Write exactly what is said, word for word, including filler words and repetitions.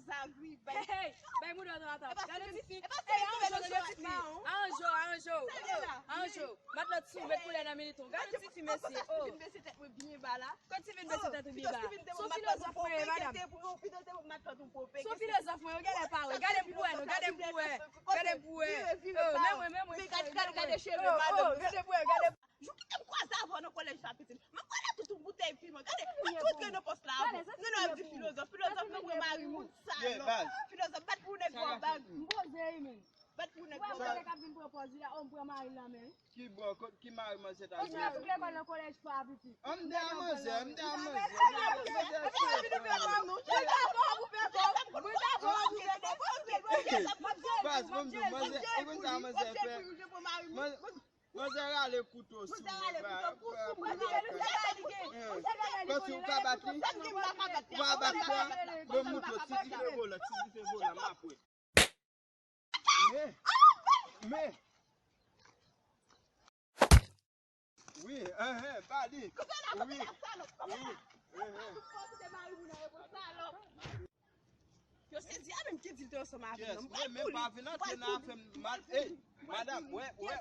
Zagri, bay. Hey, hey, bay mouda w trata. Gade ti fi. Hey, aranj w, ti fi. Aranj w, aranj w. Aranj w. Matlòt sou, met koulè nan militon. Gade ti fi, mesye. Oh. Mesye tèt mwen byen ba la. Kot Steven bese tèt ou byen ba? Se yon filozòf mwen ye, madanm. Se yon filozòf mwen ye, gade pa wè, gade m pou wè, nou gade m pou wè, gade m pou wè. Oh, men mwen, men mwen, gade, gade, gade cheve, madanm. Oh, gade pou wè, gade. Jou kite m kwaze avè w nan kolèj la, pitit. Mwen kwè la tout yon boutèy piman. Gade, mwen tout gen nan pòs la avè w. Non, non, ap di filozòf, filozòf nan pran mari moun, salòp. Filozòf, bat pou nèg yo an bag. M poze wi, men. Bat pou nèg yo an bag. Ou wè manzè k ap vin pran pòz li la, oh, m pran mari l nan men. Ki bò, kot ki mari manzè ta di? Ou ti nan tout lekòl nan kolèj pa pitit. An m te a manzè, m te a manzè, m te a manzè. Baz, bon, bon, manzè, e konn sa manzè fè? Manzè, manzè rale kouto sou mwen, ba. Kòm si ou ka bat li, ou pa bat li, bon, moute, ti dife volan, ti dife volan, m ap wè. Men, men. Wi, enhen, ba li. Wi, wi, enhen. Yo sezi a menm ki di l te ansanm avè m nan. Mwen menm pa vin antre nan afè m mal. Ey, madanm, wè, wè.